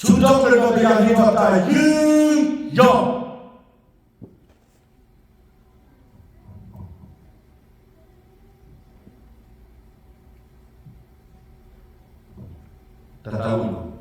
ထူးထီးကဒီးပယီၤဟ့ၣ်ထီၣ်တၢ်ယူးယီၣ် တၢ်တၢ်ဝံၤလီၤ.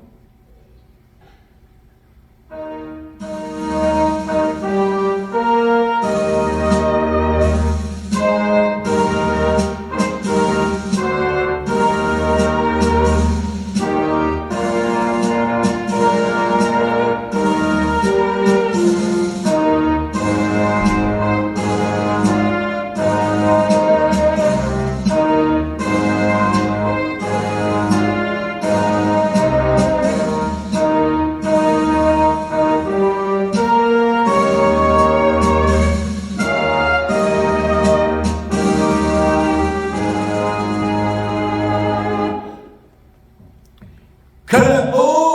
ခဲအိၣ်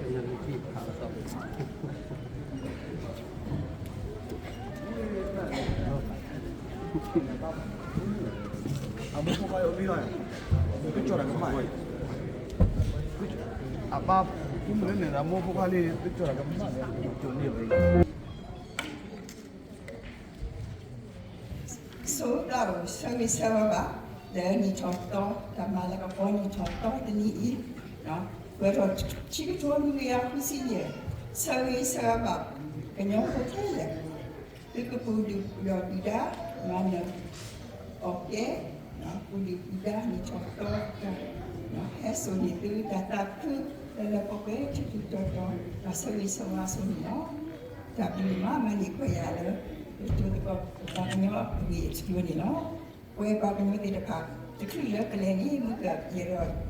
ညီ အိၣ်မုၢ် ပျၢ်နံၣ် အမိၢ်ဖိခွါလၢအမ့ၢ် ကကၠီၣ်တၢ်ကမၣ်, အပၢ်မုၣ်န့ၣ် အမိၢ်ဖိခွါလၢကကၠီၣ်တၢ်ကမၣ်န့ၣ် ကၠီၣ်န့ၢ်ဝဲ ဆိၣ်ဂ့ၤဆၢဂ့ၤဆၢဝါဘၣ် လၢနံၣ်ထီၣ်သီ တၢ်မၤလၤကပီၤနံၣ်ထီၣ်သီတနံၤအံၤ, ပှဲၤထီၣ်ခံကထိလွံၢ်ကယၤဃုဆံယဲၢ်, ဆၢဂ့ၤဆၢဝါဘၣ် ကညီဖိခဲလၢာ် သုကပူၤဒုၣ်ပူၤဒီးဒုၣ်ဒါ မၤနၢၤအီၤကဲ ပူၤဒုၣ်ပူၤဒါနံၣ်ထီၣ်သီတၢ် ဟဲစိာ်န့ၢ်သုတၢ်သးခု လၢလၢပှဲၤပှဲၤထူးထူးတီၤတီၤ တၢ်ဆၢဂ့ၤဆၢဝါအစိၤန့ၣ်လီၤ. တၢ်ဘျုးမး မၤန့ၢ်ခွဲးယာ်လၢ ပတိၤသကိးပှၤကညီအဂ့ၢ်အကျိၤန့ၣ်လီၤ. ပဝဲပှၤကညီသ့ၣ်တဖၣ် တချုးလၢကလဲၤန့ၣ် မုၢ်ကယဲၢ်ဒီး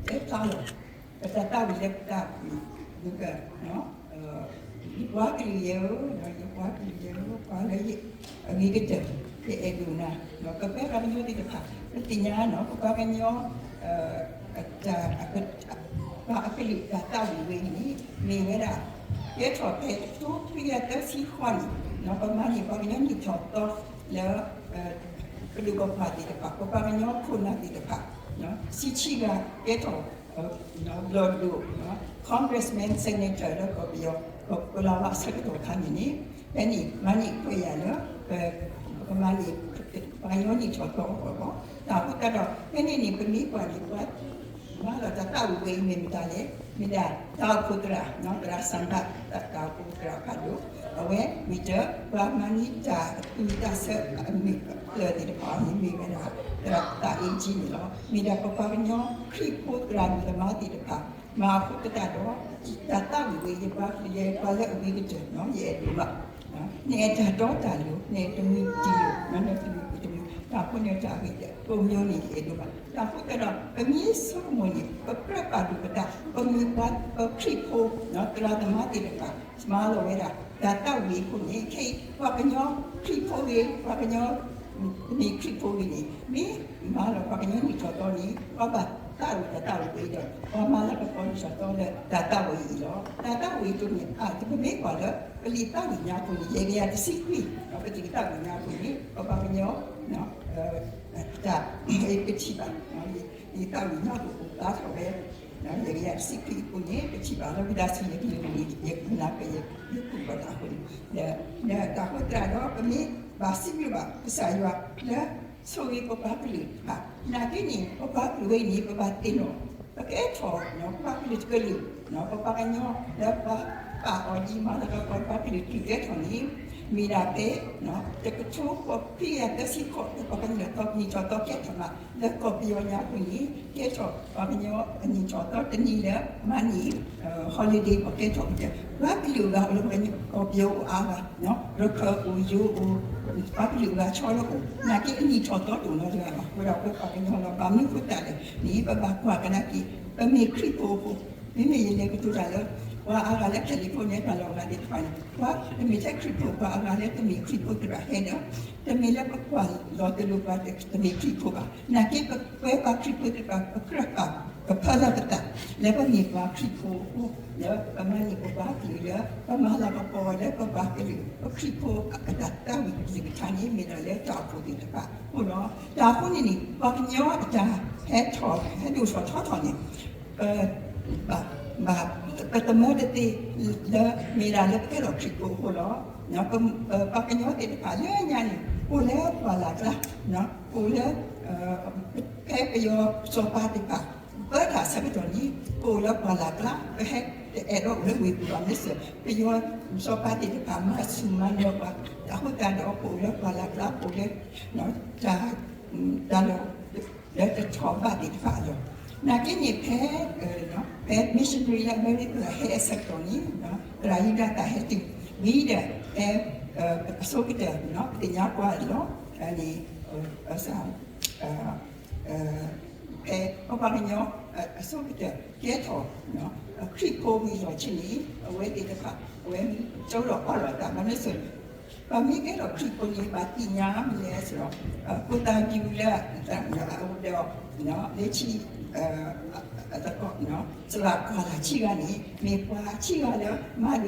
တဲဖျါလီၤ ပတၢ်သးဝံၣ်လၢပတၢ်မုၢ်က ယပှၤကလုာ်ယဲဧၢ, ယပှၤကလုာ်ယဲဧၢ, ပှၤလၢယအဂ့ၤကတၢၢ် ယအဲၣ်ဒိၣ်နၤ, ပဝဲပှၤကညီသ့ၣ်တဖၣ် ပသ့ၣ်ညါနီၤ ပပှၤကညီ တၢ် ပှၤအကလုာ်တၢ်သးဝံၣ်ဝဲအံၤန့ၣ် မ့ၢ်ဝဲဒၣ် ကဲထီၣ်ဖဲတကထိခွံကယၤသၢဆံဃိးန့ၣ် ပမၤန့ၢ်ပှၤကညီနံၣ်ထီၣ်သီလၢ ပဒိၣ်ပပှၢ်သ့ၣ်တဖၣ် ပပှၤကညီခိၣ်နၢ်သ့ၣ်တဖၣ် ဆံဆံဂၤကဲထီၣ် ဘျီၣ်ဒိၣ် congressman senator လၢကီၢ်ပယီၤ ကီၢ်ကီၢ်လၤဝါအဆၢကတီၢ်အခါန့ၣ်န့ၣ် ဖဲန့ၣ် မၤန့ၢ်ခွဲးယာ်လၢ ပကမၤန့ၢ် ပှၤကညီနံၣ်ထီၣ်သီအဂီၢ်လီၤ. တၢ်အဃိသတးဒီး ဖဲန့ၣ်န့ၣ် ပမ့ၢ်ကွၢ်န့ၣ် ပှၤမၤလီၤတၢ်သးဝံၣ်ဝဲအံၤမ့ၢ်မတၤလဲၣ်, မ့ၢ်ဒၣ်တၢ်အိၣ်ဖှိၣ်သရၣ် သရၣ်စၣ်ဘၣ် တၢ်အိၣ်ဖှိၣ်သရၣ်ဖးဒိၣ် အဝဲမ့ၢ်တၢ် ပှၤမၤန့ၢ်တၢ်အသူၣ်တၢ်ဆၢအမုာ်အဖျၢၣ်သ့ၣ်တဖၣ်န့ၣ် မ့ၢ်ဝဲဒၣ် သရၣ်သးအ့ကၠံန့ၣ်လီၤ. မ့ၢ်ဒၣ်ပပှၤကညီခရံာ်ဖိသရၣ်မုၣ်သမါသ့ၣ်တဖၣ် မၤအဃိသတးဒီး တၢ်သးဝံၣ်ဝဲ ယပှၤကလုာ် ယပှၤလၢအဂ့ၤကတၢၢ် ယအဲၣ်ဒိၣ်ဘၣ် နအဲၣ်တၢ်တီတၢ်လိၤ နအဲၣ်တမုာ်တံာ်လိၤ နတမုာ်တံာ်လိၤ တၢ်ဖိန့ၣ်တၢ်ဂ့ၤ ကိးမံၤန့ၣ် ယအဲၣ်ဒိၣ်ဘၣ်. တၢ်အဃိသတးဒီး ပမ့ၢ်ဆိကမိၣ်န့ၣ် ပကြၢးပာ်ဒိၣ်ပသး ပမ့ၢ်ပှၤခရံာ်ဖိ သရၣ်သမါသ့ၣ်တဖၣ် မၤလီၤဝဲဒၣ် တၢ်သးဝံၣ်အဃိန့ၣ် ခဲအံၤ ပှၤကညီခရံာ်ဖိဂ့ၤ ပှၤကညီ မ့ၢ်ခရံာ်ဖိဂ့ၤန့ၣ် မ့ၢ်မၤလီၤပှၤကညီနံၣ်ထီၣ်သီန့ၣ် ပှၤဘၣ်သးဝံၣ်တၢ်သးဝံၣ်ဝဲဒီး ပှၤမၤလၤကပီၤနံၣ်ထီၣ်သီလၢတၢ်သးဝံၣ်အံၤလီၤ. တၢ်သးဝံၣ်အံၤအဃိန့ၣ် အါ ပမ့ၢ်ကွၢ်လၢ ပလံာ်သးဝံၣ်ညါအဃိန့ၣ် ယဲၢ်ကယၤတဆံခွံ ပတံၢ်သးဝံၣ်ညါအဃိန့ၣ် ပပှၤကညီ တၢ် ပထံၣ်ဘၣ် လံာ်သးဝံၣ်ညါအဃိ ပာ်ထီၣ်ဝဲ ယဲၢ်ကယၤတဆံခွံအဃိန့ၣ် ပထံၣ်ဘၣ်လၢဝံသးစူၤ ယကလုၢ်န့ၣ် ယကနၢ်ပၢၢ် ယကူၣ်ထီၣ်တၢ်အဃိန့ၣ် ဒီးတၢ်ဃိသတးဒီး ပမ့ၢ်ဘၣ်စံးဘျုးဘၣ်ကစၢ်ယွၤလၢ ဆိၣ်ဂ့ၤပပှၤကလုာ်တဖၣ် နာ်က့န့ၣ် ပပှၤကလုာ်ဝဲအံၤန့ၣ် ပဘၣ်သ့ၣ်နီၣ် ပကအဲၣ်ထီၣ် ပပှၤကလုာ်တကလုာ် ပပှၤကညီ လၢပှၤပာ်အီၤဒ်မၤလၤကပီၤပှၤကလုာ်ကလုာ်ကဲထီၣ်န့ၣ် မ့ၢ်ဒၣ်ဖဲ တကထိဃိးခွံကယၤသၢဆံဃိး ပပှၤကလုာ်နံၣ်ထီၣ်သီကဲထီၣ်မး လၢကီၢ်ပယီၤညါအဃိန့ၣ် ကဲထီၣ်ပှၤကညီအနံၣ်ထီၣ်သီတနံၤလၢ မၤန့ၢ် holiday ပှၤကဲထီၣ်ကတၢၢ် ပှၤကလုာ်ဂၤအိၣ်လၢကီၢ်ပယီၤအိၣ်အါဂၤ ရခၢၣ်အိၣ် ယိၤအိၣ် ပှၤကလုာ်ဂၤဆီလၢအိၣ် နာ်က့အနံၣ်ထီၣ်သီတအိၣ်နီတဂၤဘၣ် အဃိဒီးပပှၤကညီလီၤ ဘၣ်မနုၤအဃိသတးလဲၣ်န့ၣ် ပဘၣ်ကွၢ်ကဒါက့ၤ ပမ့ၢ်ခရံာ်ဖိအဃိ မ့မ့ၢ်ယလဲၤကတိၤတၢ်လၢ ပှၤအါဂၤလၢ California တၢ်လီၢ်အဂၤသ့ၣ်တဖၣ်န့ၣ် ပှၤတမ့ၢ်ထဲခရံာ်ဖိ ပှၤအါဂၤလၢတမ့ၢ်ခရံာ်ဖိသ့ၣ်တဖၣ်ဟဲဒီး တမ့ၢ်လၢပကွၢ်လီၤတလိၤပှၤတမ့ၢ်ခရံာ်ဖိဘၣ်. နာ်က့ပဝဲပှၤခရံာ်ဖိသ့ၣ်တဖၣ် ပကြၢးပာ်ကဖၢလၢပသး လၢပမ့ၢ်ပှၤခရံာ်ဖိအဃိ လၢပမၤန့ၢ်ပပှၤကလုာ်လၢ ပမၤလၤကပီၤလၢပပှၤကလုာ် ပခရံာ်ဖိအတၢ်သးဝံၣ်ကလုၢ်ကထါန့ၣ် မ့ၢ်ဒၣ်လၢတၢ်အိၣ်ဖှိၣ်သ့ၣ်တဖၣ်အဃိလီၤ. တၢ်အဃိန့ၣ်န့ၣ် ပှၤကညီအတၢ်ဟဲထီၣ် ဟဲဒိၣ်ထီၣ်ထီထီၣ်န့ၣ် ပ ဘၣ် ပတမၢတသ့လၢ မ့ၢ်ဒၣ်လၢပကဲထီၣ်ခရံာ်ဖိအဃိလီၤ. ပ ပှၤကညီသ့ၣ်တဖၣ်လၢညါန့ၣ် အိၣ်လၢပှၢ်လၢ်ကျါ, အိၣ်လၢ ဖဲပယီၤစီၤပၤသ့ၣ်တဖၣ် ပၢတၢ်ဆၢကတီၢ်န့ၣ် ပအိၣ်လၢပှၢ်လၢ်ကျါ ပဟဲတအဲၣ်ဒိးအိၣ်လၢဝ့ၢ်ပူၤဘၣ် မ့ၢ်စ့ၢ် ပယီၤစီၤပၤသ့ၣ်တဖၣ် မၤဆူၣ်မၤလီၤပှၤ အဃိသတးဒီး ပအိၣ်လၢပှၢ်လၢ်ကျါ ပအိၣ်လၢ တၢ် တၢ်လီၢ် လၢတထီၣ်ဘးသ့ၣ်တဖၣ်အလီၢ်. နာ်က့န့ၣ်ဖဲ ဖဲ missionary လၢအမဲရကၤဟဲအဆၢကတီၢ်န့ၣ် သရၣ်ယူဒၤသၣ်ဟဲတုၤ ဝံၤဒီး ဖဲ အဆိကတၢၢ် ပသ့ၣ်ညါကွၢ်အလီၢ်န့ၣ် ဖဲပပှၤကညီ အဆိကတၢၢ် ကဲထီၣ် ခရံာ်ဖိဝံၤလီၢ်ခံန့ၣ် အဝဲသ့ၣ်တဖၣ် အဝဲကၠိဒီးအီလီၤသး ဘၣ်မနုၤအဃိ ပမ့ၢ်ကဲထီၣ်ခရံာ်ဖိန့ၣ် ဘၣ်သ့ၣ်ညါမနုၤလဲၣ်န့ၣ် ဖိသၣ်ယူၤလၢ အအိၣ်ဒီး လၢခံ သရၣ်ကွၢ်လၢ်ခံဂၤန့ၣ် မ့ၢ်ပှၤခံဂၤလၢ မၤဒိၣ်ထီၣ်ထီထီၣ်လၢ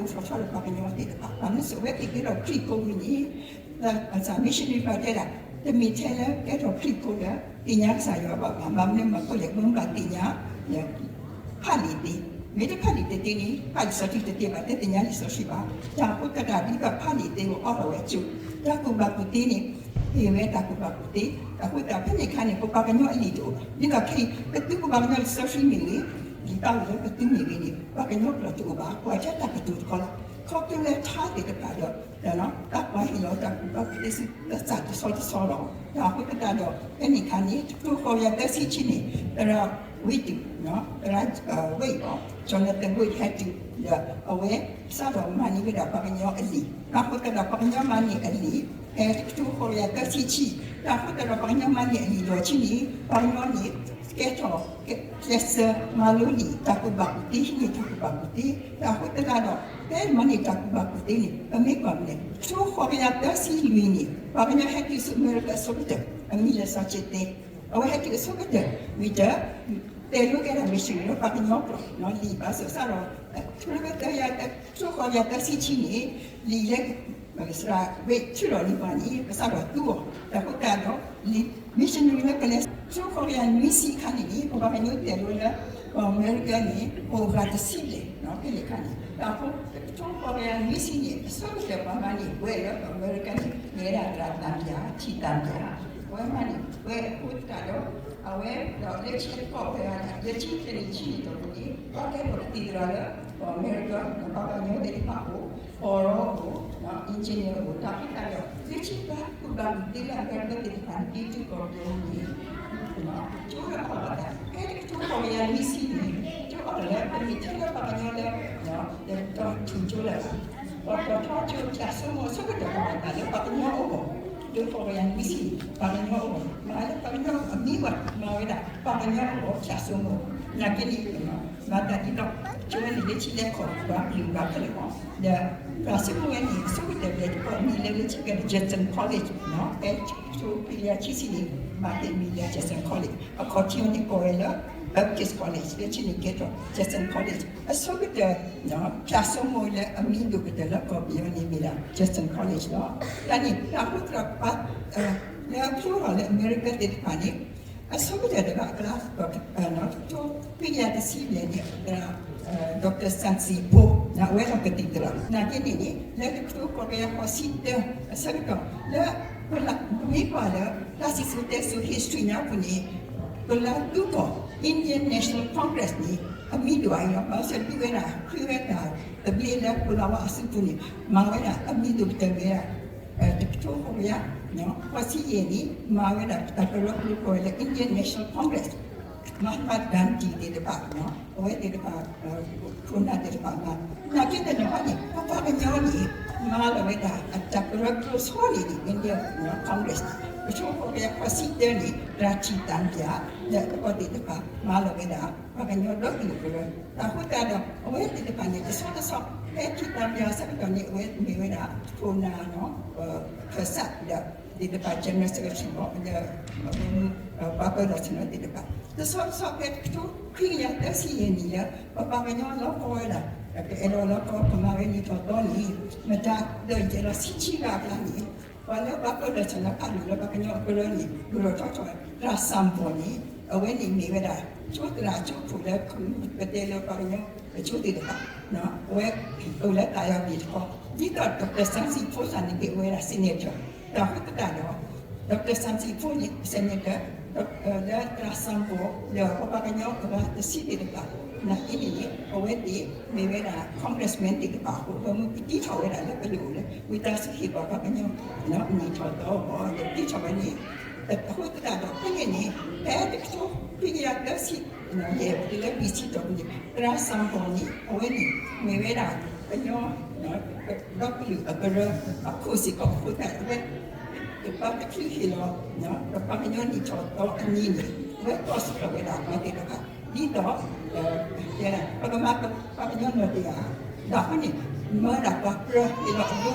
ပှၤကညီသ့ၣ်တဖၣ် ဘၣ်မနုၤအဃိ အဝဲသ့ၣ်ကဲထီၣ်ခရံာ်ဖိဝံၤန့ၣ် missionary ပှၤတဲဒၣ် တမ့ၢ်ထဲလၢကဲထီၣ်ခရံာ်ဖိလၢ သ့ၣ်ညါကစၢ်ယွၤဘၣ်ဘၣ် ဘၣ်မနုၤမၤအဃိလဲၣ် မ့ၢ်ဘၣ်သ့ၣ်ညါ ဖးလံာ်သ့, မ့ၢ်တဖးလံာ်တသ့န့ၣ် ဖးလံာ်စီဆှံတသ့ဘၣ် တသ့ၣ်ညါလံာ်စီဆှံဘၣ်. တၢ်အဃိသတးဒီး ဒ်သိးဖးလံာ်သ့ အိၣ်ထီၣ်ဝဲကၠိ, တၢ်ကူၣ်ဘၣ်ကူၣ်သ့န့ၣ် မ့ၢ်ဝဲတၢ်ကူၣ်ဘၣ်ကူၣ်သ့, အဃိသတးဖဲန့ၣ်အခါန့ၣ် ပပှၤကညီအလံာ်တအိၣ်ဘၣ်. ဒ်သိးခဲအံၤ ပသုပပှၤကညီလံာ်စီဆှံမ့ၢ်ဂ့ၤ, လံာ်ဘၣ်ဝဲလၢပသုမ့ၢ်ဂ့ၤန့ၣ် ပှၤကညီကျိာ်တအိၣ်ဘၣ်, ပှၤထဲတၢ်ကတိၤတခီလီၤ. ခီဖျိလၢထါသ့ၣ်တဖၣ်ဒီး တၢ်ပှၤဟ့ၣ်လီၤတၢ်ကူၣ်ဘၣ်ကူၣ်သ့ဆူတၢ်သးတဆီတဆီလီၤ. တၢ်အဃိသတးဒီး ဖဲန့ၣ်အခါန့ၣ် တကထိဃိးကယၤသၢဆံခံန့ၣ် သရၣ်ဝ့ၢ်တုၤ, သရၣ်ဝ့ၢ်အီၤ Jonathan Wade ဟဲတုၤဒီး အဝဲစးထီၣ်မၤန့ၢ်ဝဲဒၣ်ပှၤကညီအလံာ်. တၢ်အဃိသတးဒီးပှၤကညီမၤန့ၢ်အလံာ် ဖဲတကထိဃိးကယၤသၢဆံခံ, တၢ်အဃိသတးဒီးပှၤကညီမၤန့ၢ်အလံာ်လီၢ်ခံန့ၣ် ပှၤကညီန့ၣ် ကဲထီၣ် ကျဲးစၢးမၤလိလံာ် တၢ်ကူၣ်ဘၣ်ကူၣ်သ့ ဟံးန့ၢ်တၢ်ကူၣ်ဘၣ်ကူၣ်သ့. တၢ်အဃိသတးဒီး ဖဲမၤန့ၢ်တၢ်ကူၣ်ဘၣ်ကူၣ်သ့န့ၣ် ပမ့ၢ်ကွၢ်မ့ၢ် တကထိဃိးကယၤသၢဆံလွံၢ်န့ၣ် ပှၤကညီဟဲတုၤဆူအမဲရကၤအဆိကတၢၢ် အမံၤလၢစီၤက့သဲ, အဝဲဟဲတုၤအဆိကတၢၢ် ဝံၤဒီး တဲလိာ်ကဲဒၣ် missionary လၢပှၤကညီကျိာ် လံာ်ဘၣ်ဆၣ်စးထီၣ် တကထိဃိးကယၤသၢဆံခံန့ၣ် လံာ်လၢ သရၣ်ဝ့ၢ်ထုးထီၣ်လံပှၤန့ၣ် ကစးထီၣ်သူအီၤ. တၢ်အဃိသတးဒီး လံာ် missionary လၢကလဲၤ တကထိဃိးကယၤနွံဆံအခါန့ၣ်န့ၣ် ပပှၤကညီတဲလိာ်လၢ ပှၤအမဲရကၤန့ၣ် အိၣ်ဂၤတဆံဘျဲၣ် ဖဲန့ၣ်အခါန့ၣ် တၢ်အဃိ တကထိဃိးကယၤနွံဆံန့ၣ် အဆိကတၢၢ်ပှၤမၤန့ၢ်ဝဲလၢပှၤအမဲရကၤန့ၣ် မ့ၢ်ဝဲဒၣ်သရၣ်သၣ်မံယၤ ထံၣ်သၣ်မံယၤ အဝဲမၤန့ၢ်ဝဲအဃိသတးဒီး အဝဲဒီးလၢခံတကီၢ်ဖဲ လၢခံဖဲန့ၣ် ခံနံၣ်တီၢ်ပူၤန့ၣ် ပှၤကဲထီၣ်ကသံၣ်သရၣ်လၢ ပှၤအမဲရကၤ ပှၤကညီသ့ၣ်တဖၣ်အိၣ် ပီၢ်ရီအိၣ် engineer အိၣ် တၢ်ဖဲတၢ်ဒီး လၢခံတၢ်ကူၣ်ဘၣ်ကူၣ်သ့လၢအမဲရကၤသ့ၣ်တဖၣ်န့ၣ် ဒ်တုၤကီၢ်ပယီၤန့ၣ် ကၠိလၢအီလီၤသး ဖဲတကထိဃိးကယၤနွံဆံန့ၣ် ကၠိအီလီၤလၢ ပမ့ၢ်ထဲလၢပှၤကညီလၢ တတီၤထူၣ်ကၠိလၢၤဘၣ် ပှၤတီၤထီကၠိဖၠၣ်စိမိၤအဆိကတၢၢ် ပှၤမၤတၢ်လၢပှၤကညီအဂီၢ် ဒ်ဃိးကယၤနွံဆံ ပှၤကညီအဂီၢ် မၤလၢပှၤကညီအမံၤဝဲ မၤဝဲဒၣ် ပှၤကညီအဂီၢ်ဖၠၣ်စိမိၤ နာ်က့န့ၣ် မၤသးဒ်သိး ကၠိဝဲန့ၣ် လၢခံလဲၤခီၣ်ပှၤပျုၢ်ပှၤခဲလၢာ်မး ဒီး ဖၠၣ်စိမိၤဝဲန့ၣ် အဆိကတၢၢ်ဘျဲၣ်တကီၢ် မံၤလၢလၢခံကဲဒီး Judson College ဖဲတကထိခွံကယၤခံဆံန့ၣ် မၤသ့မံၤလၢ Judson College အခီၣ်ထံးအီၤန့ၣ်ကိးဝဲလၢ Baptist College လၢခံန့ၣ်ကဲထီၣ် Judson College အဆိကတၢၢ် ဖၠၣ်စိမိၤလၢအမံၤဒိၣ်ကတၢၢ်လၢကီၢ်ပယီၤန့ၣ်မ့ၢ်ဒၣ် Judson College လီၤ. တၢ်န့ၣ် တၢ်အိၣ်သရၣ်ပှၤ လၢအဖျိထီၣ်လၢအမဲရကၤသ့ၣ်တဖၣ်န့ၣ် အဆိကတၢၢ်တဂၤအကျါ တကထိခွံကယၤတဆံဘျဲၣ်န့ၣ် Doctor Sansi Pho အဝဲဒၣ်ကသံၣ်သရၣ် နာ်က့န့ၣ်န့ၣ် လၢတကထိဃိးကယၤဃိးဆံတၢအဆၢကတီၢ် လၢ ပမ့ၢ်ကွၢ်လၢ တၢ်စံၣ်စိၤတဲစိၤ history ညါပူၤန့ၣ် ပလၤသူကီၢ် Indian National Congress န့ၣ် အမံၤဒိၣ်အါအံၤလီၤ. ဘၣ်ဆၣ်ဒုးဝဲဒၣ် ဃ့ဝဲတၢ်သဘျ့လၢပလၤဝါအစုပူၤန့ၣ် မၤဝဲဒၣ်အမံၤဒိၣ်ကတၢၢ်ဝဲဒၣ် တကထိဃိးကယၤ ဃိးဆံယဲၢ်န့ၣ် မၤဝဲဒၣ်တၢ်ကရၢကရိကိးဝဲလၢ Indian National Congress Mahatma Gandhi သ့ၣ်တဖၣ် အဝဲသ့ၣ်တဖၣ် ခိၣ်နၢ်သ့ၣ်တဖၣ်မၤ နာ်က့တနီၤန့ၣ် ပပှၤကညီန့ၣ် မၤလီၤဝဲဒၣ်အတၢ်ကရၢကရိဆိန့ၣ်န့ၣ် Indian Congress တကထိဃိးကယၤဃိးဆံတၢန့ၣ် တၢ်ထံၣ်တၢ်ပျၢ်လၢအကီၢ်သ့ၣ်တဖၣ် မၤလီၤဝဲဒၣ် ပှၤကညီဒီကလုာ်ကရၢ, တၢ်ဃိသတးဒီး အဝဲသ့ၣ်တဖၣ်န့ၣ် တဆီတဆီ ဖဲထံၣ်တၢ်ပျၢ်အဆၢကတီၢ်န့ၣ် အဝဲမ့ၢ်ဝဲဒၣ် ခိၣ်နၢ်နီၤ ခၢၣ်စးဒီး သ့ၣ်တဖၣ် general secretary မ့ၢ် လၢ ပှၤပၢၤလီၢ်ဆ့ၣ်နီၤသ့ၣ်တဖၣ် တဆီတဆီဖဲ တကထိခွံကယၤသၢဆံယဲၢ်နံၣ်လၢ ပပှၤကညီလီၤကီဝဲဒၣ် ပအဲၣ်ဒိးလီၤကီ ပမၤဝဲနံၣ်ထီၣ်သီန့ၣ် မတၤဒီးယဲၢ်လီၤဆံဆံဂၤအကျါန့ၣ် ပှၤလၢပှၤပၢၤလီၢ်ဆ့ၣ်နီၤဖးဒိၣ်လၢပှၤကညီအကရၢန့ၣ် ဒိၣ်ထီၣ်ထီထီၣ် တၢ်စၢ်ဘီၣ်န့ၣ် အဝဲန့ၣ်မ့ၢ်ဝဲဒၣ် ကၠိသရၣ်ကၠိခိၣ်လၢ ကတဲလၢပှၤကညီအကၠိသ့ၣ်တဖၣ် အဝဲအိၣ်လၢတၢ်ယီၤဘ့ၣ်တခီ, ဒ်သိး Doctor Samson Phone န့ၣ်က့ၤဝဲဒၣ် senator, တၢ်ဃိသတးဒီး Doctor Samson Phone န့ၣ် senator လၢတၢ်စၢ်ဘီၣ် လၢပပှၤကညီအဂၤတဆံသ့ၣ်တဖၣ် နာ်က့န့ၣ်န့ၣ် အဝဲသ့ၣ်မ့ၢ်ဝဲဒၣ် congressman သ့ၣ်တဖၣ်အဃိ အဝဲမ့ၢ်ကတံထီၣ်ဝဲဒၣ်လၢပလိၤလၢ ဝံသးစူၤဟ့ၣ်ပှၤပှၤကညီ နံၣ်ထီၣ်သီအဂီၢ် လၢကတံထီၣ်ဝဲန့ၣ် အဃိသတးဒီးဖဲန့ၣ်န့ၣ် ဖဲတကထိခွံကယၤသၢဆံ ယဲၢ်တုၤလၢလွံၢ်ဆံတီၢ်ပူၤန့ၣ် သရၣ်စၢ်ဘီၣ်န့ၣ် အဝဲန့ၣ် မ့ၢ်ဝဲဒၣ် ကညီ ဒီကလုာ်အကရၢ အခိၣ်စ့ၢ်ကီးအဃိသတး အဝဲ ပှၤတချုးဟ့ၣ်လီၤ ပပှၤကညီနံၣ်ထီၣ်သီအနံၤန့ၣ် အဝဲကိးဆၢထီၣ်ဝဲဒၣ်ပှၤသ့ၣ်တဖၣ် ဒ်သိး ပကမၤပှၤကညီနီၢ်တယၢ် ဒီးအဃိန့ၣ် မၤဒၣ်ပှၤကြၢးဟ့ၣ်လီၤ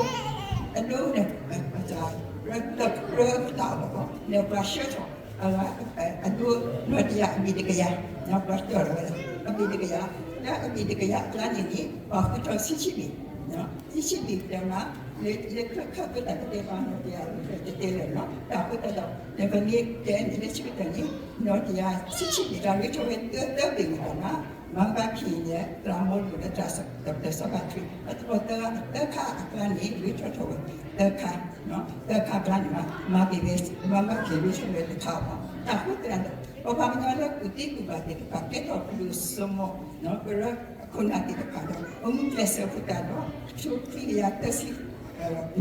အဒိ အဒိန့ၣ် ကြၢးကြၢးကတၢ်အီၤလီၤ လၢပှၤဆှၢထီၣ် အဒိနီၢ်တယၢ်အဘ့ၣ်တကယၤ ပှၤကၢ်ထီၣ်ဝဲဒၣ် အဘ့ၣ်တကယၤ လၢအဘ့ၣ်တကယၤအကျါန့ၣ်န့ၣ် ပှၤဃုထီၣ်ဆံဆံဘ့ၣ် ဆံဆံဘ့ၣ်တဲမး လၢခၢၣ်ခၢၣ်ပတၢ်ကတဲဘၣ်နီၢ်တယၢ်တတဲလၢာ်နီၤ တၢ်ဃိသတးဒီး နကမ့ၢ်တဲန့ၣ်လၢဆံကတၢၢ်န့ၣ် နီၢ်တယၢ်ဆံဆံဘ့ၣ် တၢ်ဂ့ၤထီၣ်ဝဲသၢသၢဘ့ၣ်ဝံၤဒီးမး မၤဘၣ်ခံန့ၣ် သရၣ်မိၢ်လိာ်လၢတၢ်စီၤကၤထရံ အသကိးသၢဂၤ သၢခါအကျါန့ၣ် ဂ့ၤထီၣ်ထီၣ်ဝဲ သၢခါ သၢခါအကျါန့ၣ်မး မၤက့ၤဝဲ မၤဘၣ်က့ၤဝဲဆိဝဲတခါအီၤ တၢ်ဃိသတးဒီး ပပှၤကညီလၢကူၣ်သ့ကူၣ်ဘၣ်သ့ၣ်တဖၣ် ကဲထီၣ်ပဒိၣ်စီၤမီၤ ကရၢခိၣ်နၢ်သ့ၣ်တဖၣ်ဒီး ပမုၢ်ကျဲးစၢးဃိသတးဒီး ကထိခွံကယၤသၢဆံ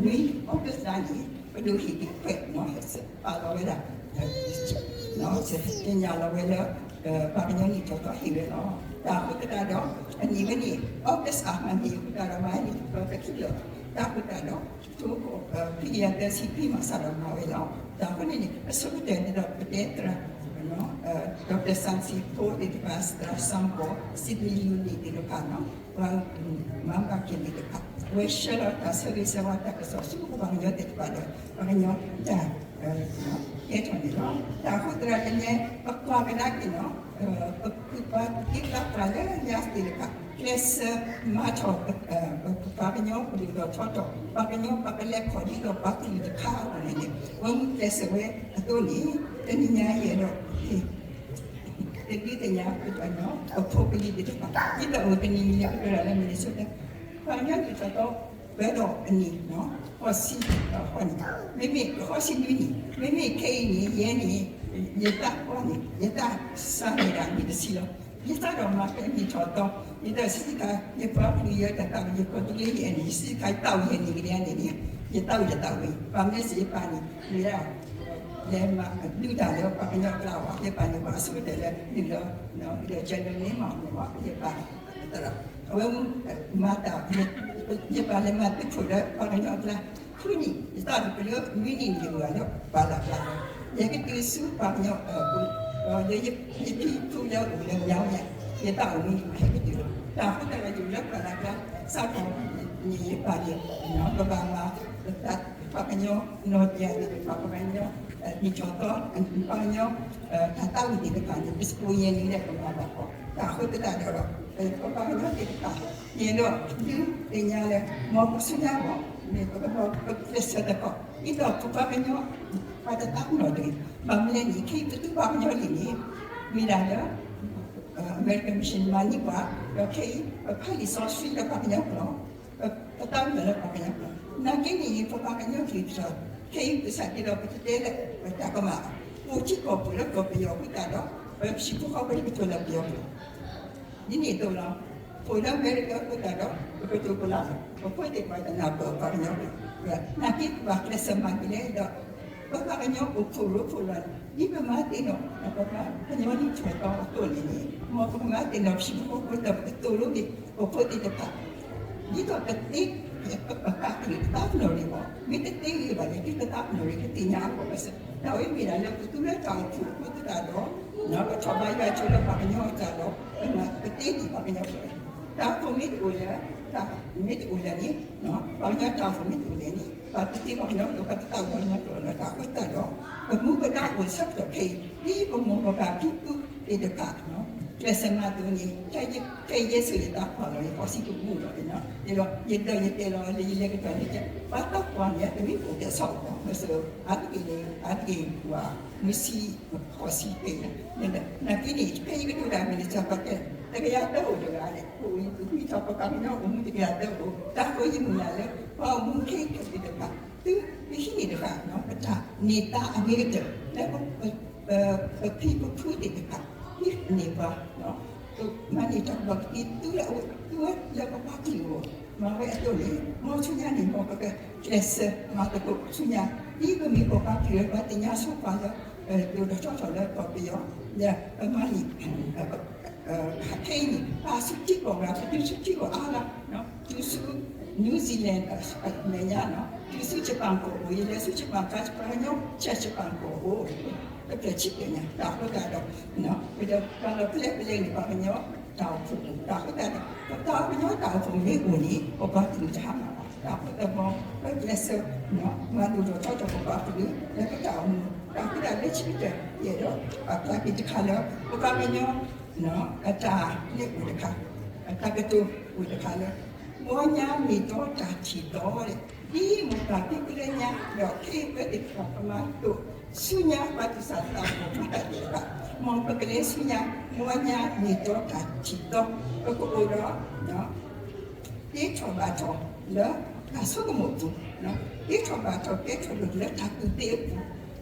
နွံ August လါန့ၣ် ပဒိၣ်ဟ့ၣ်က့ၤခွဲး ပာ်လီၤဝဲဒၣ် သ့ၣ်ညါလီၤဝဲလၢ ပှၤကညီနံၣ်ထီၣ်သီဟ့ၣ်ဝဲလီၤ. တၢ်ဃိသတးဒီး အနံၣ်ဝဲန့ၣ် August အမၤန့ၣ်ဃိသတးဒီး မၤန့ၣ်တကီတခံလၢာ် တၢ်ဃိသတးဒီး ကထိခွံကယၤသၢဆံခွံမးစးဒီးမၤဝဲလီၤ. တၢ်ဃိန့ၣ်န့ၣ် အဆိကတၢၢ်န့ၣ်ဒီး ပတဲသရၣ် Doctor Samson Phone သ့ၣ်တဖၣ် သရၣ်စၢ်ဘီၣ် စံးဘျုးနံၣ်သ့ၣ်တဖၣ်နီၤ ပှၤမၤဘၣ်က့ၤသ့ၣ်တဖၣ် အဝဲဆှၢလီၤတၢ်ဆၢဂ့ၤဆၢဝါတၢ်ကစီၣ်ဆူပပှၤကညီသ့ၣ်တဖၣ်ဒီး ပှၤကညီတၢ် ကဲထီၣ်န့ၣ်လီၤ. တၢ်ဃိသတးဒီးန့ၣ် ပကွၢ်ကဒါက့ၤနီၤ ပကုၢ်ပှၤသ့ပှၤလၢညါသ့ၣ်တဖၣ် ကျဲးစၢးမၤထီၣ် ပပှၤကညီပဒိၣ်ထီၣ်ထီထီၣ် ပှၤကညီပကလဲၤခီၣ်ဒ်သိးပှၤကလုာ်တခါအဂီၢ်န့ၣ်န့ၣ် ပမုၢ်ကျဲးစၢးဝဲအသိးန့ၣ် တနံၤညါယအဲၣ်ဒိး တဒုးသ့ၣ်ညါ ပဖိပလံၤသ့ၣ်တဖၣ် ဒ်သိးအိၣ်တနံၤလၢကတိၤတၢ်လၢ Minnesota ပှၤကညီနံၣ်ထီၣ်သီ ပၢၤဒီးအနံၣ် ဃိးဆံ ဃိးနံၣ် မ့မ့ၢ်ဃိးဆံနွံနံၣ် မ့မ့ၢ်ခဲအံၤန့ၣ် ယဲန့ၣ် ယသးပှၢ်န့ၣ် ယသးစၢ်န့ၢ်ဒၣ်နံၣ်တဆံလီၤ. ယသးဒီးမၤဖဲနံၣ်ထီၣ်သီ ယသးဆံးခါ ယပှၤကလုာ်ယဲတၢ်သးဝံၣ် ယကီၢ်သူလ့ၤယဲန့ၣ် ယဆံးခါယသးဝံၣ်ယဲန့ၣ်ကဒဲန့ၣ်န့ၣ် ယသးဝံၣ်ယသးဝံၣ် ဘၣ်မနုၤစ့ၢ်ယပၢ်န့ၣ် မ့ၢ်ဒၣ် လဲၤမၤဒုးတၢ်လၢပှၤကညီအကျါဘၣ် ယပၢ်န့ၣ် ပှၤအဆိကတၢၢ်လၢ နုာ်လီၤ ဒီး general န့ၣ်မၤန့ၣ်ဘၣ် ယပၢ် အဝဲမ့ၢ်မၤတၢ် ယပၢ်လဲၤမၤသုးခိၣ်လၢပှၤကညီအကျါ ဃုနံၣ် ယသးဒီးပလၢနွံနံၣ်န့ၣ် ယအိၣ်လၢပှၢ်လၢ်ကျါ ယကတုၤဆူပှၤကညီအပူၤ ယဖံဖုလၢအိၣ်လၢညါဝဲ ယသးအိၣ်မ့ၢ်ဟဲကတုၤလီၤ တၢ်ဃိသတးဒီးယအိၣ်လၢပှၢ်လၢ်ကျါ စးထီၣ်န့ၣ်ယပၢ်န့ၣ် ပဘၣ်မၤ ပှၤကညီနီၢ်တယၢ်န့ၣ် ပှၤကညီ နံၣ်ထီၣ်သီ ပှၤကညီ တၢ်သးဝံၣ်သ့ၣ်တဖၣ်န့ၣ် ပစပိယဲၢ်နံၣ်လၢပမၤဘၣ်ဃီ တၢ်ဃိသတးဒီး ပပှၤကညီသ့ၣ်တဖၣ် ယအဲၣ်ဒိးဒုးသ့ၣ်ညါလၢ မ်ပကဆိကမိၣ် ပကကျဲးစၢးသကိး ဒ်သိးပပှၤကညီ ပှၤတသးပ့ၤနီၣ်တဂ့ၤ ဘၣ်မနုၤလဲၣ်န့ၣ် ခဲအံၤပသုးပှၤကညီလံန့ၣ် မ့ၢ်ဒၣ်လၢ American Mission မၤန့ၢ်ပှၤ ဒီးခဲအံၤ ပဖးလံာ်စီဆှံလၢပှၤကညီကျိာ် ပသးပ့ၤနီၣ်လၢပှၤကညီကျိာ် နာ်က့န့ၣ် ပပှၤကညီကလုာ်ကထီၣ် ခဲအံၤကစၢ်ဒ်သိးပတတဲလၢ ပတၢ်ကမၣ် ပအိၣ်ထံကီၢ်ပူၤလၢကီၢ်ပယီၤအဃိသတးဒီး ပဟံၣ်ဖိဃီဖိလၢပကတိၤလၢပယီၤကျိာ် ဒ်န့ၣ်အသိးလီၤ. ပအိၣ်လၢအမဲရကၤအဃိသတးဒီး ပကတိၤကီၢ်လၢ်လီၤ. ပဖိသ့ၣ်တဖၣ်တနၢ်ပၢၢ်ပှၤကညီကျိာ် နာ်က့ပဘၣ်ကျဲးစၢးမၤဒ်လဲၣ်ဒီး ပပှၤကညီအိၣ်ဖှိၣ်ရိဖှိၣ်လီၤန့ၣ် ဒ်ပမၤသ့ၣ်နီၣ် ပပှၤကညီနံၣ်ထီၣ်သီအသိးန့ၣ်န့ၣ် မ်ပကမၤသ့ၣ်နီၣ်ပဟံၣ်ဖိဃီဖိဒီးပကသိၣ်လိက့ၤ ပဖိသ့ၣ်တဖၣ် ဒ်သိးပသ့ ပပာ်ကလုာ်ပသးပ့ၤနီၣ်န့ၣ်မ့ၢ် မ့ၢ်တသ့ဂ့ၤဘၣ်န့ၣ် ဒ်ပသးပ့ၤနီၣ်န့ၣ် ကသ့ၣ်ညါအဂီၢ်ဘၣ်ဆၣ် တၢ်ဝဲမ့ၢ်ဒၣ်လၢပသူလၢတၢ်အိၣ်ဖှိၣ်အဃိသတးဒီး ပထီၣ်ဘါယွၤဆိလၢပှၤကညီအတၢ်ဒီး ပသ့ဒံးပှၤကညီကျိာ်, တၢ်အိၣ်ဖှိၣ်မ့ၢ်တအိၣ်လၢၤ, မ့ၢ်တအိၣ်လၢၤန့ၣ်, ပှၤကညီတၢ်အိၣ်ဖှိၣ်မ့ၢ်တအိၣ်လၢၤန့ၣ် ပှၤတသ့ပှၤကညီကျိာ် ပှၤတသ့ပှၤကညီကျိာ်လၢၤ. တၢ်အဃိသတးဒီး ပမူပဒါအိၣ်ဆၢကတီၢ်ခဲအံၤ ဒ်ပမိၢ်ပပၢ်ဖံဖုသ့ၣ်တဖၣ် ကျဲးစၢးမၤသးန့ၣ် ခဲအံၤယဲၢ်ဆိးယသးပှၢ်လီၤ ယဖီၣ်ဆံးကမူၣ်လီၤန့ၣ်, ဒီးယဒၢးယတဲလီၤလၢယလဲၤကတီၢ်န့ၣ် ပှၤသးပှၢ်န့ၣ် တမ့ၢ်အိၣ်တဆီဘၣ် မ့ၢ်စ့ၢ် အါတက့ၢ်န့ၣ် အါတက့ၢ်ပှၤ မုၢ်ဆံး ဖီၣ်ဆံးက့ၤ နာ်က့န့ၣ် ဖဲယကတိၤတၢ်မ့ၢ်န့ၣ် စီၤပၤတဲ တကယၤသၢအိၣ်တဂၤလဲၣ် အိၣ်ဝံၤ သုကွၢ်ထီၣ်ပှၤကညီအိၣ်မူတကယၤသၢအိၣ် တၢ်ဃိယမုၢ်လၢ်လၢ ပှၤအိၣ်မူခဲအံၤသ့ၣ်တဖၣ် သု ပဟံးန့ၢ်တဖၣ် ပတၢ်န့ၢ်သါအဂ့ၤကတၢၢ် လၢ ပဖံပဖုသ့ၣ်တဖၣ် ဟံးန့ၢ်ပှၤ မၤန့ၢ်တၢ်ကူၣ်ဘၣ်ကူၣ်သ့ သုလၢအဝဲ သုဝဲလၢပပှၤကလုာ်အဂီၢ် မၤဝဲအသိးန့ၣ် မ်ဆူညါန့ၣ် မ်ပကကျဲးစၢးမၤသကိးဆူညါ ဒ်ပမ့ၢ်ပပှၤကလုာ်ပှၤသ့ၣ်ညါဆိပာ်လၢ ဒိၣ်ထီၣ်ထီထီၣ်လၢကီၢ်ပယီၤ လၢပမၤန့ၢ် ခဲအံၤန့ၣ် ပာ်ဆူၣ်ထံကီၢ်ဂၤ ပတုၤဆူထံကီၢ်အါဂၤ တုၤဆူ New Zealand မဲာ်ညါ တုၤဆူ Japan ကီၢ်ပူၤ ယလဲၤဆူ Japan ကီၢ်ပူၤ ဆူ Japan ကီၢ်ပူၤ ကဖျၢၣ်ဆံဖျၢၣ်ညါ တၢ်အဃိသတးဒီး ပဒီးပှၤလီၤဖဲလဲၣ်ဖဲလဲၣ်န့ၣ် ပှၤကညီတၢ်အိၣ်ဖှိၣ် တၢ်အဃိသတးဒီး ပတၢ်အိၣ်ဖှိၣ် ပကညီတၢ်အိၣ်ဖှိၣ်မ့ၢ်အိၣ်န့ၣ် ပပှၤကလုာ်တဟါမၢ်ဘၣ် တၢ်အဃိသတးဒီး ပကျဲးစၢး မၤဒိၣ်ထီၣ်ထီထီၣ်ပပှၤကလုာ် လၢပတၢ်အိၣ်မူ တၢ်အဃိသတးလၢခံကတၢၢ် ယအဲၣ်ဒိးပာ်ဖျါက့ၤတခါလၢ ပပှၤကညီ အတၢ်န့ၣ်အိၣ်တခါ အတၢ်ကတိၤအိၣ်တခါလၢ မ်ညါမ့ၢ်တီတၢ်ထံၣ်တီ ဒ်မိၢ်ပၢ်ဖံဖုလၢညါ ဒီးခဲအံၤပသ့ၣ်တဖၣ် ပမၤဒိၣ်ဆူညါ ပှၤသူၣ်စၢ်သးဘီၣ်မၤတၢ်သ့ၣ်တဖၣ် မ်ပကလဲၤဆူညါ မ်ညါမ့ၢ်တီတၢ်ထံၣ်တီ ပကအိၣ်ဒီး သ့ထီၣ်ဘၣ်ထီၣ်လၢတၢ်ဆိကမိၣ်အပူၤ, သ့ထီၣ်ဘၣ်ထီၣ်ကဲထီၣ်လိာ်လၢတၢ်ကူၣ်သ့အပူၤ,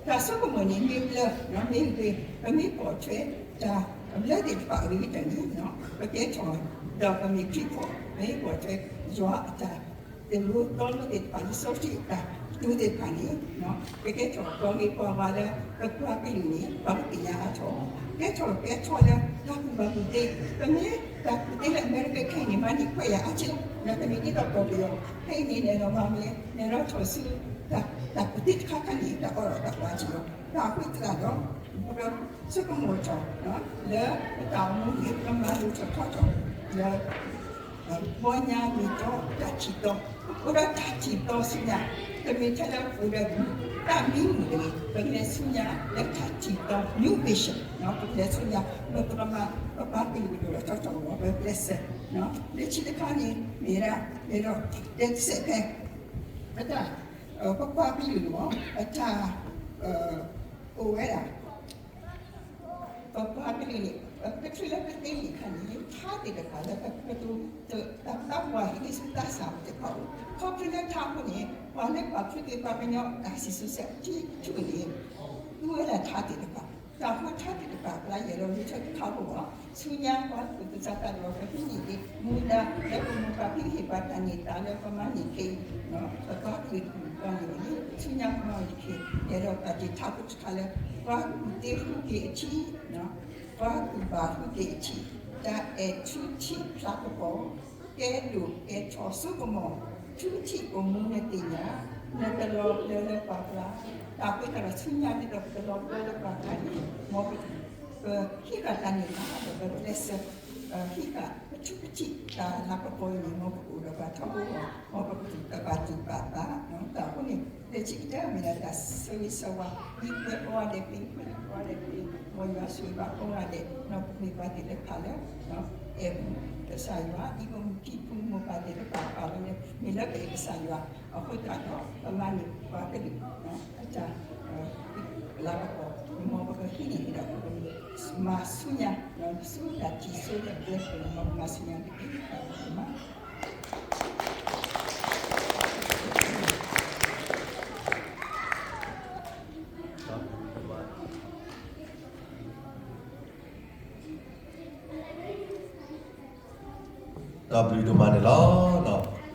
တၢ်ဆိကမိၣ်န့ၣ်မ့ၢ်ဘျၢ မ့ၢ်ဂ့ၤ ပမ့ၢ်ပိာ်ထွဲတၢ်ဘျၢသ့ၣ်တဖၣ်အဂ့ၤကတၢၢ်န့ၣ် ပကဲထီၣ်ဒီးပမ့ၢ်ခရံာ်ဖိ ပမ့ၢ်ပိာ်ထွဲယွၤအတၢ်သိၣ်လိသီလိသ့ၣ်တဖၣ် လံာ်စီဆှံအတၢ်သိၣ်သ့ၣ်တဖၣ်န့ၣ် ပကဲထီၣ်ပှၤဂ့ၤပှၤဝါလၢ ပပှၤကလုာ်န့ၣ် ပှၤကသ့ၣ်ညါအါထီၣ် ကဲထီၣ်ကဲထီၣ်လၢတၢ်ကူၣ်ဘၣ်ကူၣ်သ့, ပမ့ၢ်တၢ်ကူၣ်သ့လၢအမဲရကၤခဲအံၤန့ၣ် မၤန့ၢ်ခွဲးယာ်အါက့လီၤ, လၢပမ့ၢ်ဒ်သိးပှၤကညီ ခဲအံၤန့ၣ် လဲၤဒီးမၤမလဲၣ် လဲၤဒီးထီၣ်ဆူ တၢ်ကူၣ်သ့တခါခါန့ၣ် တၢ်အီၣ်ဒီးတၢ်ကွၢ်က့လီၤ, တၢ်အဃိသတးဒီး ပကဆိကမိၣ်ထီၣ် လၢပတၢ်အိၣ်မူန့ၣ် ပကမၤလိထီၣ်ထီထီၣ် လၢ မ်ညါမ့ၢ်တီတၢ်ထံၣ်တီ, အိၣ်ဒီးတၢ်ထံၣ်တီဆူညါ, တမ့ၢ်ထဲလၢပအိၣ်ဒီးတၢ်မံမုာ်တဂ့ၤ, ပကလဲၤဆူညါလၢတၢ်ထံၣ်တီ new vision ပကလဲၤဆူညါ ပပှၤကလုာ်ကဒိၣ်ထီၣ်ထီထီၣ်အဂီၢ် ပကကျဲးစၢး, လၢခံတခါန့ၣ် မ့ၢ်ဒၣ် မ့ၢ်ဒီး တဲတစဲးဖဲ ပတၢ် ပပှၤကလုာ်န့ၣ် အတၢ် အိၣ်ဝဲဒၣ် ပပှၤကလုာ်န့ၣ် ပတချုးလၢပသ့လံာ်ခါန့ၣ် ထါသ့ၣ်တဖၣ်လၢပကတိၤ တၢ်သးပှၢ်ဟံးန့ၢ်ဆူတၢ်ဆၢၣ်သ့ၣ်တဖၣ်အိၣ်, ခီဖျိလၢထါအဃိန့ၣ် ပှၤလၢပာ်ဖှိၣ်က့ၤပှၤကညီတၢ်စံၣ်စိၤဆဲးထူန့ၣ် သူဝဲဒၣ်ထါသ့ၣ်တဖၣ်, တၢ်ဃိထါသ့ၣ်တဖၣ် ပျၢ်ယဲၢ်လီၤလၢထၢတခါအဂီၢ် ဆူညါပှၤသူၣ်စၢ်သးဘီၣ် ပဟံးန့ၢ်က့ၤ မူဒါလၢပမိၢ်ပၢ်ဖံဖုဟ့ၣ်ပှၤတၢ်န့ၢ်သါလၢပမၤန့ၢ်က့ၤ ပပှၤကလုာ်တကလုာ်အဂီၢ်န့ၣ် ဆူညါပမၤအီၤတက့ၢ် ယအဲၣ်ဒိးပာ်တ့ၢ်ထါဖိတခါလၢ ပှၤကူၣ်သ့ဃုက့ၤအထံ ပှၤကူၣ်ဘၣ်ဃုက့ၤအထံ, တၢ်အဲၣ်ထူထံၣ်ဖျါကပီၤ, ကဲဒိၣ်ကဲထီၣ်စိကမီၤ, ထူထံၣ်အိၣ်မူနသ့ၣ်ညါ, နတလီၤဘျၢလၢပှၤကျါ, တၢ်အဃိသတးဒီးဆူညါဒ်သိးပတလီၤဘျၢလၢပှၤကျါန့ၣ် မ်ပ ပဟ့ၣ်ဘၣ်တၢ်န့ၢ်သါဒီး ပကျဲးစၢး ဟ့ၣ်ဘၣ်ပထူပထံၣ်တၢ်လၤကပီၤအံၤန့ၣ် မ်ပကအိၣ်ဒီးပှၤထီဘိအဂီၢ် မ်ပကသူၣ်ကဘၣ်သူၣ်ဘၣ်သး, တၢ်အဃိန့ၣ် လၢခံကတၢၢ်မ့ၢ်ဒၣ်တၢ်ဆၢဂ့ၤဆၢဝါ ဒ်ပှၤကိးဂၤဒဲး ပှၤဖိလံၤကိးဂၤဒဲး ပှၤယွၤဆိၣ်ဂ့ၤဘၣ်ကိးဂၤဒဲး ဒီးပမ့ၢ်ပှၤသ့ၣ်တဖၣ်လၢ အဲၣ်ကစၢ်ယွၤ ဒ်ပဖိမုၣ်ဖိခွါသ့ၣ်တဖၣ်ပာ်လီၤန့ၣ် မ့ၢ်လၢပအဲၣ်ကစၢ်ယွၤ အဃိသတးဒီး ပမၤန့ၢ်ပှၤကလုာ် အတၢ် လၤကပီၤ မ်ပကဟံးန့ၢ်ဒီး ပကမၤဆူညါ ဆူတၢ်ထံၣ်ဆိလၢပျဲၢ်ပျဲၢ် မ်ပကမၤဆူညါတက့ၢ် ပမၤ ဒီးဘျုးဒိၣ်မးန့ၣ်လီၤ.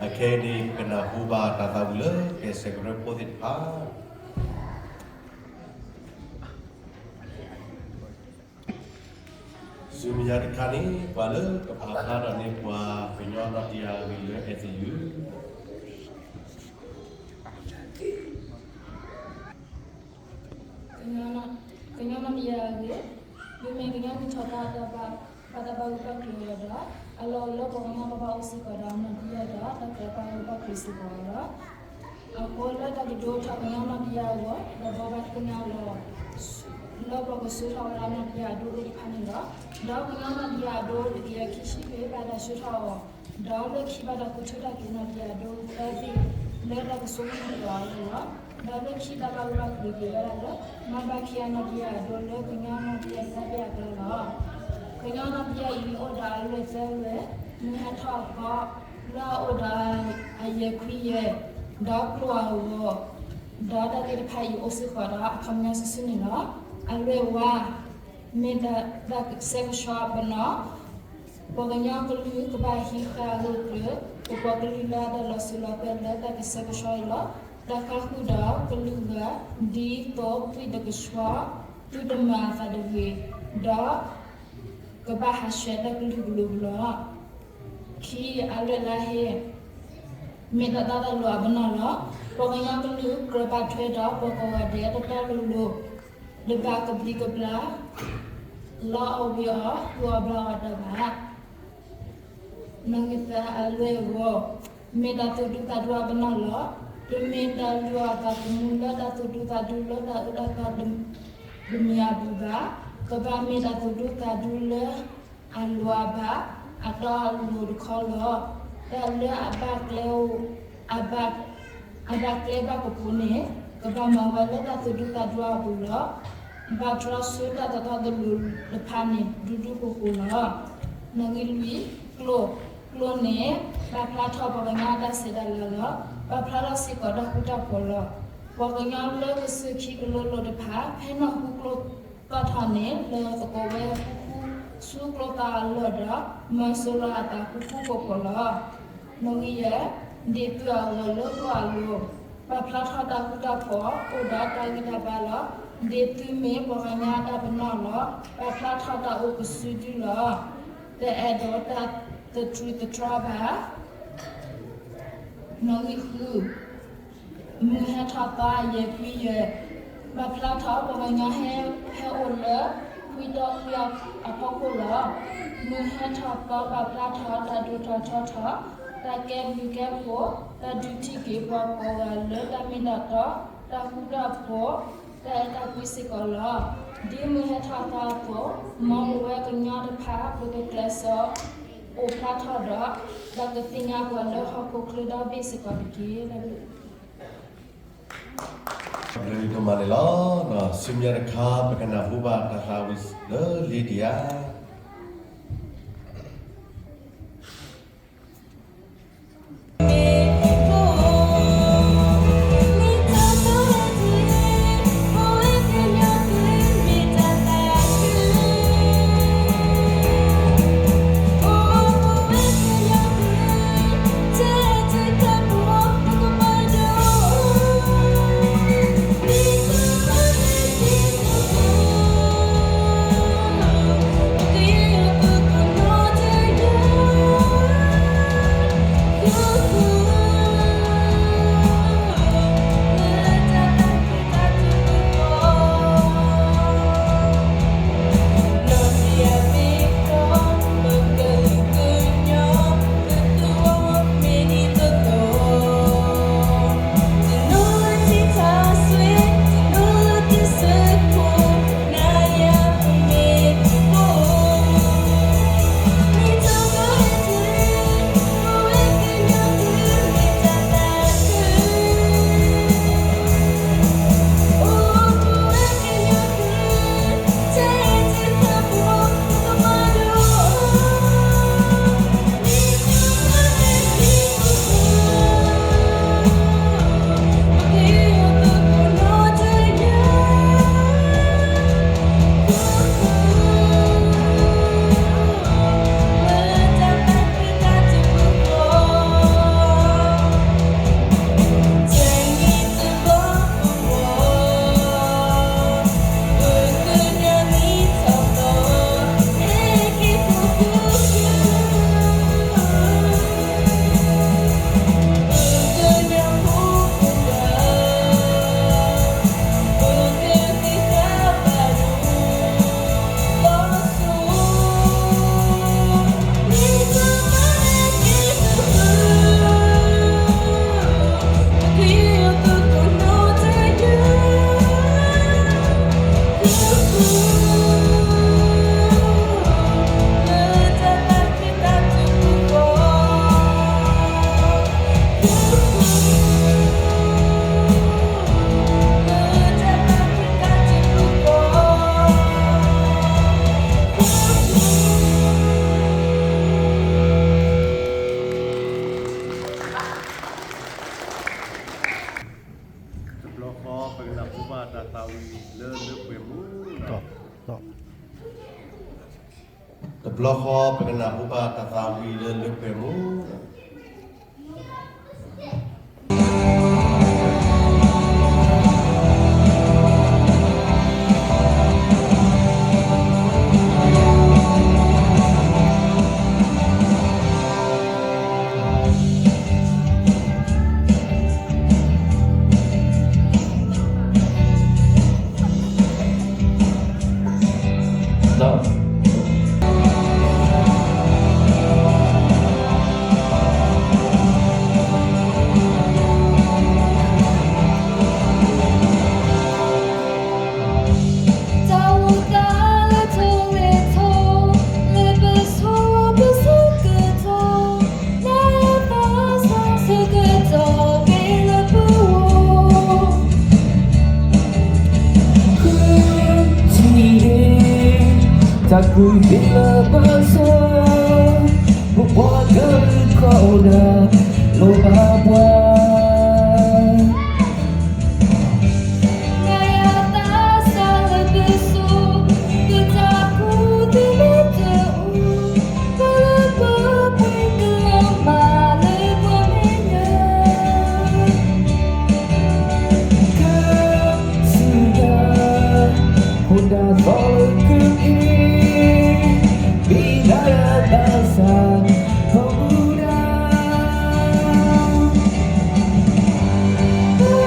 အခဲအံၤန့ၣ် ပကနၢ်ဟူဘၣ်တၢ်သးဝံၣ်လၢကစၢ်ကရၢဖိသ့ၣ်တဖၣ် ဆူမဲာ်ညါတခါန့ၣ် ပှၤလၢကပာ်ဖျါထီၣ်န့ၢ်ပှၤကညီနီၣ်တယၢ်ဂ့ၢ်လွဲ အဲၣ်သယုၢ် အဲၣ် ဂ့ၤ, မ့မ့ၢ်ကညီနံၣ်ထီၣ်သါ ဘၣ်တၢ်ဘၣ်ဂုာ်ဘၣ်ကျိၤအဂီၢ်ဒီး အလီၢ်အိၣ်လၢပှၤကညီကဘၣ်အိၣ်စ့ၢ်ကီးဒီးနီၢ်ဒံယါဒီး တၢ်ကဘၣ်ဂုာ်ဘၣ်ကျိၤစ့ၢ်ကီးလီၤ. အဃိလၢတၢ်ကဒိးထီၣ်ကညီနီၢ်ဒံယါအဂီၢ် ဒီးဘိးဘၣ်သ့ၣ်ညါလီၤ လၢပှၤကဆှၢထီၣ်ဝဲဒၣ်နီၢ်ဒံယါအဒိသ့ၣ်တဖၣ်န့ၣ်လီၤ. ဒီးကညီနီၢ်ဒံယါအဒိတကယၤခံဆံဘ့ၣ် ဘၣ်တၢ်ဆှၢထီၣ်အီၤ, ဒီးလၢခံဘၣ်တၢ်ဃုထၢတၢ်က့ၤနီၢ်ဒံယါအဒိသၢသ့ၣ် လၢတၢ်ကဆိကမိၣ်အဂီၢ်လီၤ. ဒီးလၢခံတၢ်ဘၣ်ဂုာ်ဘၣ်ကျိၤက့ၤဝဲဒၣ်လၢ မၤဘၣ်ခံဂၤနီၢ်ဒံယါအဒိလၢကညီနီၢ်ဒံယါတၢ်ဘ့ၣ်အကျါလီၤ. ကညီနီၢ်ဒံယါအံၤ အိၣ်ဒီးအလွဲၢ်သၢလွဲၢ်, မုၢ်ဟဲထီၣ်အသီ လၢအအိၣ်ဒီးအယဲၢ်ခွံယဲၢ်, ဒီးကျိအဂီၢ်, ဒီးတၢ်သ့ၣ်တဖၣ်အံၤအိၣ်စ့ၢ်ကီးဒီးအခီပညီစုာ်စုာ်န့ၣ်လီၤ. အလွဲၢ်ဝါ မ့ၢ်တၢ်သးစဲကဆှီပနီၣ်, ပှၤကညီကလုာ်ကဘၣ်ဟံးဃာ်အဂၢၢ်ကျၢၤ ပပှၤကလုာ်လၢအတၢ်လီၤစၢၤလီၤသွဲၣ်လၢတၢ်ကဆဲကဆှီအံၤလီၤ. တၢ်ဃူတၢ်ဖိးဒီးကလုာ်ဂၤ ဒ်သိးသွံၣ်တကဆှီ သုတမၤအသးတဂ့ၤ, ဒီးကဘၣ်ဟးဆှဲးတၢ်ကလုာ်ကလုာ်လီၤ. ခံ, အလွဲၢ်လါဟ့ မ့ၢ်တၢ်သးတၢ်လိၤအပနီၣ်လီၤ. ပှၤကညီကလုာ်ကြၢးဘၣ်ထွဲဒီးပှၤကိးဂၤဒဲးတတီတလိၤလိၤ, တဘၣ်ကဘျံးကဘျၣ် လီအီၣ်ဝ့ၤအီၣ် ဃုအီၣ်ဘျၣ်အီၣ်တၢ်ဘၣ်. နဂ့ၤသၢ, အလွဲၢ်ဂီၤ မ့ၢ်တၢ်သူၣ်ဒူသးဒူအပနီၣ်လီၤ. တမ့ၢ်တၢ်လုၢ်အီၣ်သးသမူလၢတၢ်သူၣ်ဒူသးဒူလၢတၢ်အၢတၢ်သီ တမံၤအပူၤဘၣ်, ကဘၣ်မ့ၢ်တၢ်သူၣ်ဒူသးဒူလၢအလိၤအဘၣ် အတီအလိၤတခီလီၤ. တၢ်လၢအဘၣ်ကျဲအိၣ် အဘၣ် အဘၣ်ကျဲဘၣ်ကပူၤန့ၣ် ကဘၣ်မၤဝဲလၢတၢ်သူၣ်ဒူသးဒူအပူၤလီၤ. ဘၣ်တြီဆၢတၢ်တတီတလိၤတဖၣ်န့ၣ် ဒူဒူဃိဃိလီၤ. နဂ့ၤလွံၢ်, ကျိ, ကျိန့ၣ် ပာ်ဖျါထီၣ်ပှၤကညီအတၢ်ဆဲးတၢ်လၤလီၤ. ပာ်ဖျါထီၣ်စ့ၢ်ကီးတၢ်ဃူတၢ်ဖိးလီၤ. ပှၤကညီလၢကစၢၢ်ခံကလိလိၤတဖၣ် ဖဲနီၢ်ဟူကျိသီၣ်ထီၣ်န့ၣ် လၢသကိးဝဲဃူဃူ ဆူကျိသီၣ်အလီၢ်ဒီး မၤစၢၤလီၤအသးဃူဃူဖိးဖိးလီၤ. နဂ့ၤယဲၢ်, ဒ့ၣ်သုးအဂီၤလၢကျိအလိၤ, ပာ်ဖျါထီၣ်တၢ်ဃူတၢ်ဖိး အိၣ်ဒီးတၢ်ဂံၢ်တၢ်ဘါလီၤ. ဒ့ၣ်သုးမ့ၢ်ပှၤကညီအတၢ်ပနီၣ်လီၤ. ပာ်ဖျါထီၣ်တၢ်အိၣ်ကစုဒုလီၤ. တအဲၣ်ဒိးတၢ်သထြူးသထြီဘၣ်. နဂ့ၤဃု, မုၢ်ဟဲထီၣ်သီအယဲၢ်ခွံယဲၢ်, ပာ်ဖျါထီၣ်ပှၤကညီဟဲ ဟဲအိၣ်လၢ ခွံတီခွံအဖီခိၣ်လီၤ. မုၢ်ဟဲထီၣ်သီပာ်ဖျါထီၣ်တၢ်ဒိၣ်ထီၣ်ထီထီၣ်, တၢ်ကဲဘျုးကဲဖှိၣ်, တၢ်ဒုးထံၣ်က့ၤပှၤကိးဂၤလၢတၢ်မ့ၢ်တၢ်တီ, တၢ်ဃူတၢ်ဖိး, တၢ်အဲၣ်တၢ်ကွံစ့ၢ်ကီးလီၤ. ဒ်မုၢ်ဟဲထီၣ်သီအသိး, မ်ပဝဲကညီတဖၣ် ပကကျဲးစၢး အိၣ်ဖျါထီၣ်ဒီး တၢ်ကသ့ၣ်ညါပှၤလၢဟီၣ်ခိၣ်ချၢဒီဘ့ၣ်စ့ၢ်ကီးတက့ၢ်. လၢဒိၣ်မးန့ၣ်လီၤ. ဆူညါတခါ ပကနၢ်ဟူဘၣ်တၢ်သးဝံၣ်လၢလ့ဒံယါ တဘျီဃီပကနၢ်ဟူဘၣ်တၢ်သးဝံၣ်လၢလၢပှဲၤမူ တၢ်အိၣ်သးလၢထိၣ်လဲၤထီၣ် လၢပဆိပဆၢကတီၢ် နသးစၢ်ဆၢကတီၢ်ဂ့ၤလၢပဂီၢ် ဃုထံၣ်န့ၣ် တၢ်ကူၣ်သ့လၢပဆၢ ပပှၤကလုာ်ကိးဒၣ် လိၣ်ဘၣ်ပှၤ နၤယၤသးစၢ်လၢပစိၤ ကတၢ်ကူၣ်သ့မ့ၢ်တအိၣ် ပလၢပပှ့ၤကလီၤမၢ်လၢပှၤမဲာ်ညါ ကစၢ်ယွၤ ခိၣ်နၢ်သီလၢကမ့ၢ် မ့ၢ်နၤယၤသးစၢ် ပမူဒါ ဟဲ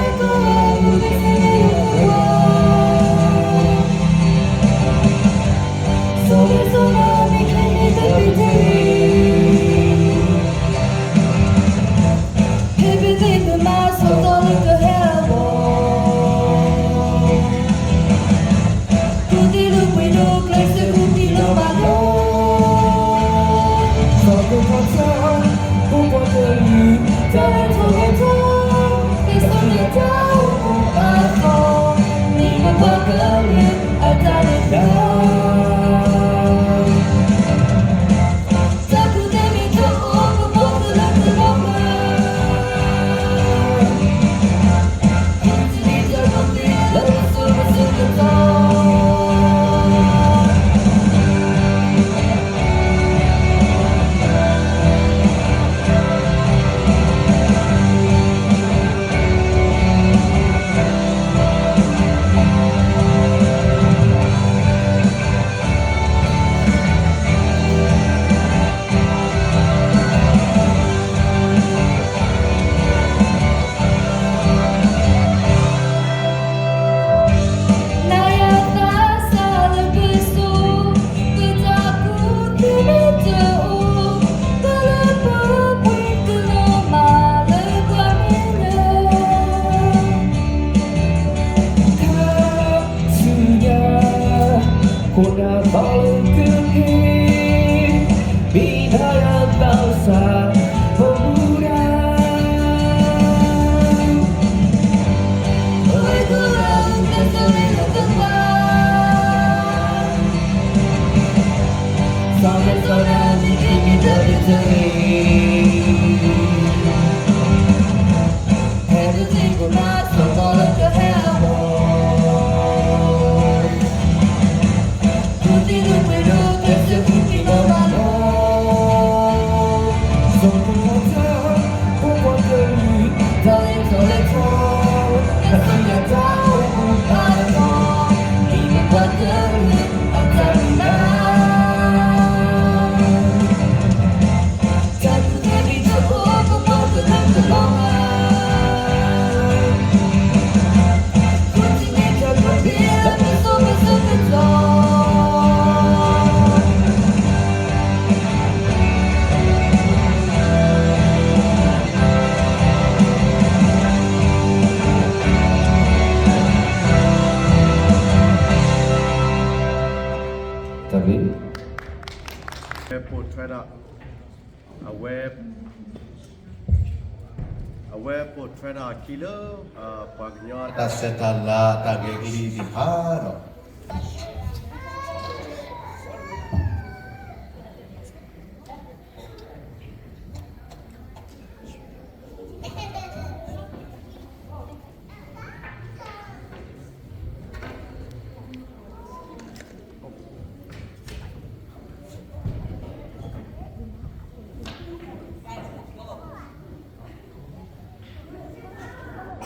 ပသ့ၣ်ပမၤစီၤသီလၢကဟဲအဂီၢ် ကူၣ်သ့လၢပှဲၤဒီးကျဲးစၢးကူၣ်သ့လၢမၤလိ စီၤကပီၤထၢ ပပှၤကလုာ် တၢ်လဲၤထီၣ်လဲၤထီ ကဲစိာ်န့ၢ်တၢ်အိၣ်မူအသီ မ့ၢ်ပပှၤကလုာ်အတၢ်လဲၤတၢ် တၢ်ကူၣ်သ့မ့ၢ်တအိၣ် ပပှၤကလုာ်တလီၤမၢ် နၤယၤသးစၢ်လၢပစိၤ ကတၢ်ကူၣ်သ့မ့ၢ်တအိၣ် ပလၢပပှ့ၤကလီၤမၢ်လၢပှၤမဲာ်ညါ ကစၢ်ယွၤ ခိၣ်နၢ်သီလၢကမ့ၢ် မ့ၢ်နၤယၤသးစၢ် ပမူဒါ ပဝဲကိးဂၤဒဲး ကစၢ်လၢနကပၤ စီၤမဲာ်စီၤနၤ မ့ၢ်က့ၤမ့ၢ်တၢ်ဘျုးတဂ့ၤ ဟဲပသ့ၣ်ပမၤစီၤသီလၢကဟဲအဂီၢ် ကူၣ်သ့လၢပှဲၤဒီးကျဲးစၢးကူၣ်သ့လၢမၤလိ စီၤကပီၤထၢ ပပှၤကလုာ် တၢ်လဲၤထီၣ်လဲၤထီ ကစၢ်ယွၤတၢ်အိၣ်မူအသီ မ့ၢ်ပပှၤကလုာ်အတၢ်မုၢ်လၢ် တၢ်ကူၣ်သ့မ့ၢ်တအိၣ် ပပှၤကလုာ်တလီၤမၢ် ကူၣ်သ့မ့ၢ်တၢ်ကူၣ်သ့လၢပစိၤပဆၢကတီၢ် တၢ်ဘျုး အဝဲပိာ်ထွဲဒီး အဝဲ အဝဲပိာ်ထွဲဒီးအခံလၢ ပှၤကညီတၢ်ဆဲးတၢ်လၤ တၢ်ဂဲၤကလံၤသ့ၣ်တဖၣ်ဒီး